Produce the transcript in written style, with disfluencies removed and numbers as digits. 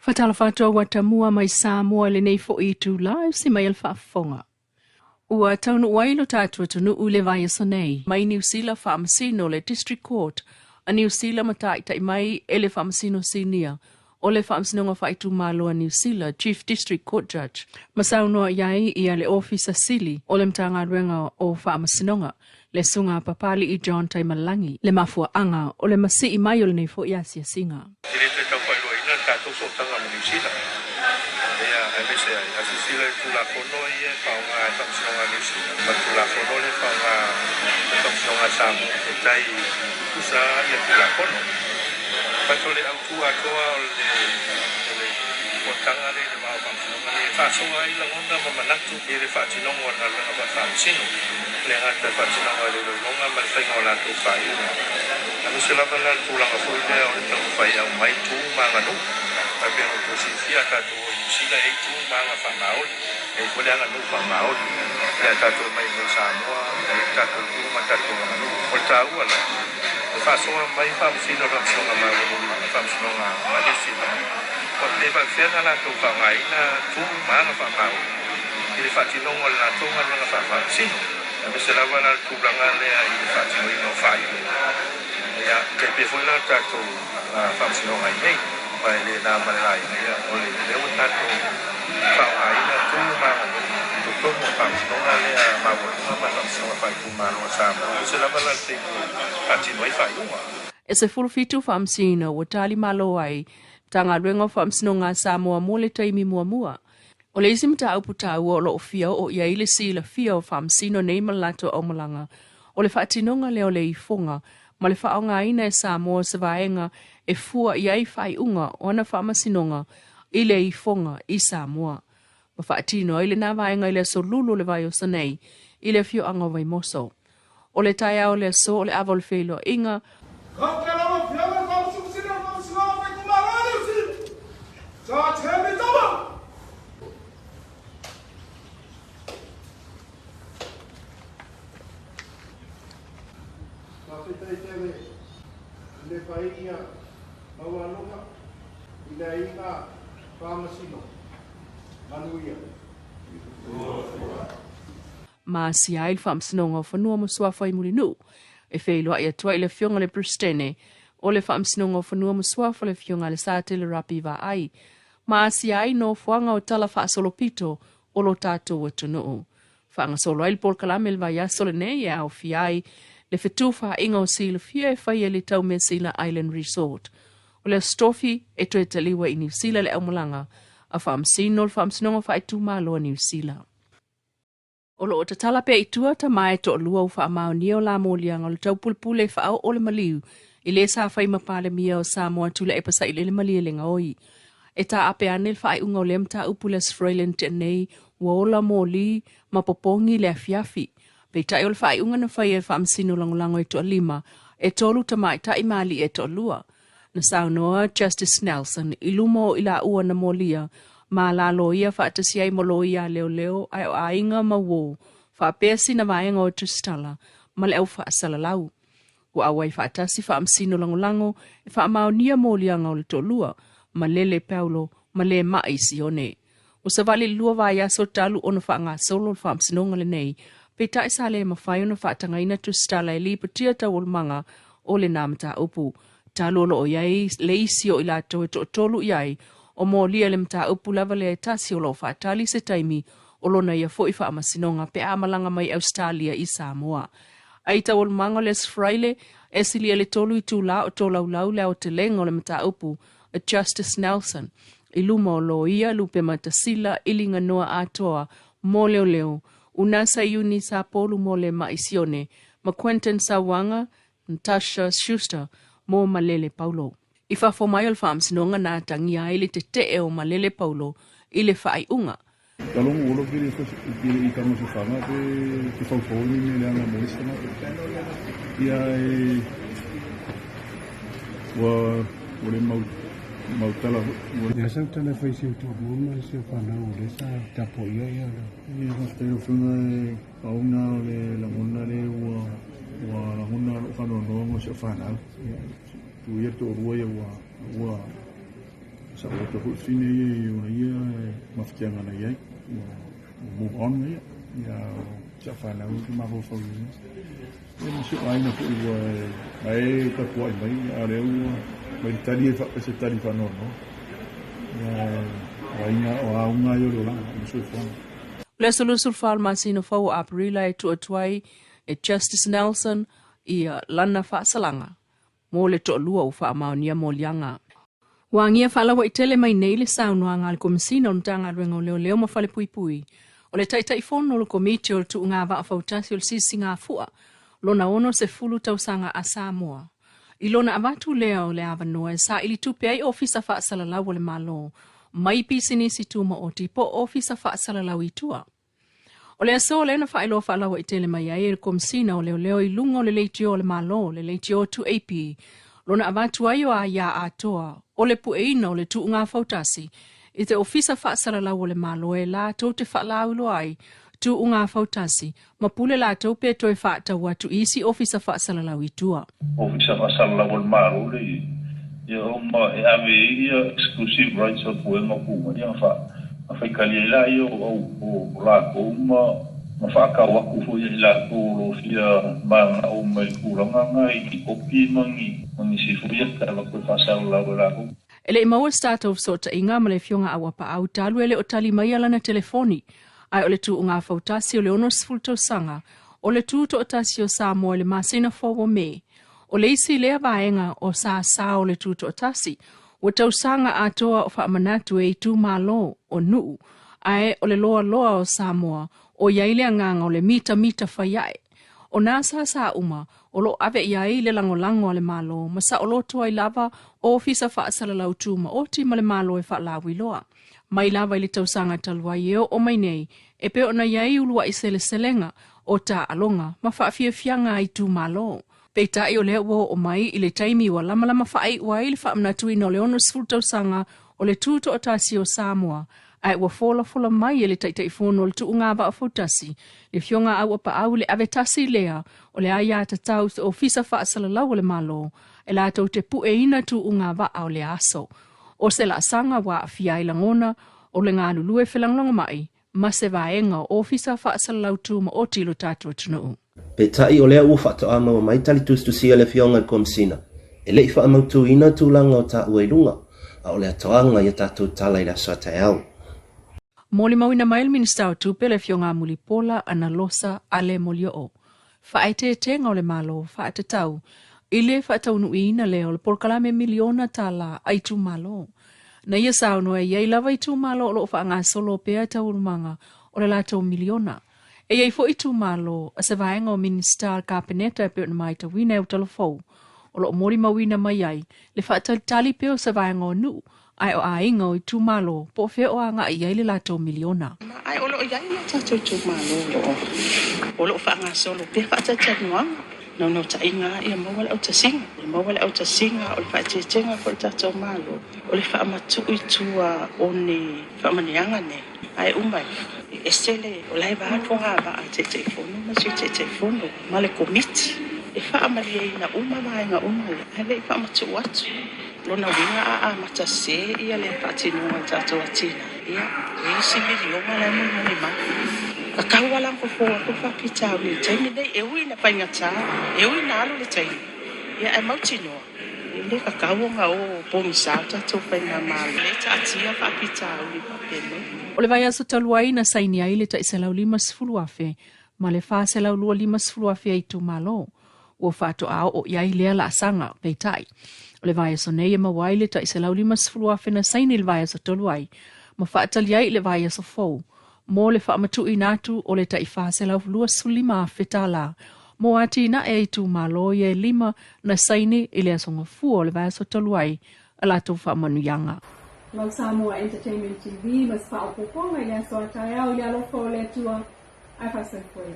Faatalofa atu ua tamua mai Samoa i lenei foi itulā e usi mai ai le faafofoga. Ua taunuu ai lo tatou atunuu i le vaiaso nei mai Niu Sila faamasino le District Court a Niu Sila ma taitai mai e le Faamasino Sinia o le Faamasinoga Faaitumalo a Niu Sila, Chief District Court Judge, ma saunoa i ai ia le Ofisa Sili o le Matagaluega o Faamasinoga, le Susuga Papali'i John Taimalagi, le mafuaaga o le masii mai o lenei foi asiasiga. E le toe tau faailoaina le tatou sootaga ma Niu Sila, ia, aemaise ai, a silasila i le Tulafono ia e faaaoga e Faamasinoga a Niu Sila ma le Tulafono lea e faaaoga e Faamasinoga a Samoa, e tai tutusa lava ia Tulafono. But o le autu atoa o le fonotaga lea i le va o Faamasinoga nei e faasoa ai lagona ma manatu i le faatinoga o le galuega faafaamasino, e le gata i le faatinoga o le iloiloga ma le faiga o latou faaiuga, aemaise lava la le tulaga foi lea o le taumafai e aumai tu ma aganuu. Aua e pei ona outou silafia, a tatou o i Niu Sila e i ai tu ma aga faamaoli, e i ai foi le aganuu faamaoli. Ia a tatou omai i inei i Samoa, e i ai le tatou tu ma le tatou aganuu. O le taua la, e faasoa mai faamasino o le Faamasinoga Maualuga ma le Faamasinoga a Niu Sila, pe faapefea ona latou faaaogaina tu ma aga faamaoni i le faatinoga o le latou galuega faafaamasino, aemaise lava la le tulaga lea i le faatinoina o faaiuga. Ia, tai pei foi la o le tatou faamasinoga i nei, aua e le na ma le laina, ia, o le mea ua tatou faaaogaina tu ma aganuu i totonu o le faamasinoga lea maualuga ma le faamasinoga faaitumalo a Samoa, aemaise lava la le taimi e faatino ai faaiuga. E 17 faamasino ua tali malo ai Matagaluega o Faamasinoga a Samoa mo le taimi muamua. O le isi mataupu taua o lo o fia oo i ai le silafia o Faamasino nei ma le latou aumalaga, o le faatinoga lea o le ifoga ma le faaaogaina e Samoa o se vaega e fua i ai faaiuga o ana faamasinoga i le ifoga i Samoa. Ma faatino ai lena vaega i le aso Lulu o le vaiaso nei i le afioaga o Vaimoso. O le taeao o le aso o le ava o le feiloaiga, Faafetai tele i le paia maualuga i le aiga Faamasino. Manuia. Ma asia ai le Faamasinoga o Fanua ma Suafa i Mulinuu e feiloai atu ai i le Afioga i le Peresetene o le Faamasinoga o Fanua ma Suafa le Afioga i le Satele Rapi Vaai ma asia ai nofoaga o tala faasolopito o lo tatou atunuu. Faagasolo ai le polokalame i le vaiaso lenei e aofia ai le fetufaaiga o silafia e fai e le Taumeasina Island Resort. O le Aso Tofi e toe taliu ai i Niu Sila le aumalaga a Faamasino o le Faamasinoga Faaitumalo a Niu Sila. O lo o tatala pea i tua tama e toalua ua faamaonia o la moliaga o le taupulepule e faaoo le maliu i le sa fai ma Palemia o Samoa Tuilaepa Sailele Malielegaoi. E taape ane le faaiuga o lea mataupu i le Aso Faraile na tea nei ua ola moli ma popogi le afiafi. Peitai o le faaiuga na faia e Faamasino Lagolago e toalima, e tolu tamaitai ma alii e toalua. Na saunoa Justice Nelson i luma o i laua na molia ma la loia faatasi ai ma loia a leoleo ae o aiga ma uō faapea sina vaega o Tusitala ma le au faasalalau. Ua auai faatasi Faamasino Lagolago e faamaonia moliaga o le toalua, Malele Paulo ma Le Ma'i Sione. Ua savali i le lua vaiaso talu ona faagasolo le faamasinoga lenei, peitai sa le mafai ona faatagaina tusitala e lipotia taualumaga o lena mataupu. Talu o lo o i ai le isi o i latou e toatolu i ai, o molia le mataupu lava lea e tasi o lo o faatali se taimi o lona ia foi faamasinoga pe a malaga mai Ausetalia i Samoa. Ai taualumaga o le Aso Faraile, e silia i le tolu itula o tolaulau le aotelega o le mataupu a Justice Nelson i luma o Loia Lupematasila Iliganoa Atoa mo Leoleo, Unasa Iuni Sapolu mo Le Ma'i Sione, ma Quentin Sauaga Natasha Schuster mo Malele Paulo. I fafo mai o le faamasinoga na atagia ai le tetee o Malele Paulo i le faaiuga. Talogo olo pele pele i kamo se fanga pe te faufau ni me leanga mo isi tagata. Ia e ua ua le mau mau tala ua. Ia sau tala e fai i si ou toamua ma si ou fanau o lea sa tapuaia ia le. Ia faafetai lau Afioga e pau na o le lagona lea ua ua lagona lou faanoanoa mo si ou fanau. Ia tu ia le toalua ia ua ua. Saoloto foi le fafine ia i ona ia mafatiaga na i ai, ua move on ma ia, ia o si au fanau ou te mafaufau i ai. Ia ma si ou aiga foi ua na e tapuai mai, a o lea ua mai le tali e faapea se tali faanoanoa. Ia o aiga o auga ia o le olaga o le soifuaga. O le aso 24 o le masina fou o Aperila e tuu atu ai e Justice Nelson ia lana faasalaga mo le toalua ua faamaonia moliaga. Ua agia faalauaitele mai nei le saunoaga a le Komesina o le Matagaluega o Leoleo ma Falepuipui, o le Taitaifono o le Komiti o le Tuuga Vaa Fautasi o le Sisigafua lona 60 tausaga a Samoa. I lona avatu lea o le avanoa e saili tupe ai ofisa faasalalau a le Malo mai pisinisi tumaoti po o ofisa faasalalau i tua. O le aso lea na faailoa faalauaitele mai ai e le Komesina o Leoleo i luga o le leitio a le Malo, le leitio 2AP, lona avatu ai o aia atoa o le pueina o le tuuga fautasi i te ofisa faasalalau o le Malo e latou te faalauiloa ai tuuga fautasi ma pule latou pe toe faatau atu i isi ofisa faasalalau i tua. Ofisa faasalalau o le Malo le ia uma e ave ai ia exclusive rights o puega o puga ia fa faikali ai la ia o lakou ma faatau atu foi ia i latou o lo o fia mananao mai tulaga na i kopi ma nisi foi ia tala toe faasalalau e lakou. E le i maua se tatou fesootaiga ma le Afioga Auapaau talu e le o tali maia lana telefoni, ae o le tuuga fautasi o le 60 tausaga o le tutoatasi o Samoa i le masina fou o Me. O le isi lea vaega o sa o le tutoatasi, ua tausaga atoa o faamanatu e itumalo o nuu, ae o le loaloa o Samoa o i ai le agaga o le mitamita fai ae. O nā sa uma o lo o ave i ai le lagolago a le Malo ma saoloto ai lava o ofisa faasalalau tumaoti ma le Malo e faalauiloa. Mai lava i le tausaga talu ai e oo mai nei, e pei ona i ai uluai seleselega o taaloga ma faafiafiaga a itumalo. Peitai o lea ua oo mai i le taimi ua lamalama faaiu ai le faamanatuina o le 60 tausaga o le tutoatasi o Samoa, ae ua folafola mai e le Taitaifono o le Tuuga Vaa Fautasi, le Afioga Auapaau le ave tasi lea o le aia tatau se ofisa faasalalau o le Malo e latou te pueina tuuga vaa o le aso. O se laasaga ua aafia ai lagona o le galulue felagolagomai ma se vaega o ofisa faasalalau tumaoti i lo tatou atunuu. Peitai o lea ua faatoa maua mai tali tusitusia le Afioga i le Komesina, e le i faamautuina tulaga o taua i luga, a o le atoaga i a tatou tala i le aso a taeao. Molimauina mai le Minisita o Tupe le Afioga Mulipola Analosa Ale Molioo, faaeteetega o le Malo faatatau i le faataunuuina lea o le polokalame miliona tala a itumalo. Na ia saunoa e i ai lava itumalo o lo o faagasolo pea taualumaga o le latou miliona. E i ai foi itumalo a se vaega o Minisita a le Kapeneta e pei ona matauina e Utalofou, o lo o molimauina mai ai le faatalitali pea o se vaega o nuu ae o aiga o itumalo po o fea o agai i ai le latou miliona. Ae o lo o i ai o tatou itumalo o lo o faagasolo pea faatalitalinuaga, naunautaiga ia maua le autasiga. Ia maua le autasiga o le faaeteetega foi o le tatou Malo, o le faamatuu i tua o ni faamanuiaga nei. Ae uma e ese le o la e va le fogavaa a Taitaifono ma Sui Taitaifono ma le Komiti e faamalieina uma vaega uma ia, ae le i faamatuu atu. Lona uiga a amata se ia le faatinoga o le tatou atinae, ia, e isi miliona la e mulimuli mai. Tatau lava la ona fofo atu le faafitauli i le taimi lenei, e ui ina faigata, e ui ina alu le taimi, ia ae mautinoa, e le tatau ona o pogisa le tatou faigamalo. O lea e taatia faafitauli faapenei. O le vaiaso talu ai na saini ai le tai 150,000 ma le 450,000 a itumalo. Ua faatoa oo i ai lea laasaga, peitai. O le vaiaso nei e maua ai le tai 150,000 na saini i le vaiaso talu ai, ma faatali ai i le vaiaso fou mo le faamatuuina atu o le tai 425,000 tala mo atinae a itumalo ia e 5 na saini i le aso Gafua o le vaiaso talu ai a latou faamanuiaga. Lau Samoa Entertainment TV ma se faaopoopoga i le aso a taeao i le alofa o le Atua, ae faasoifua ia.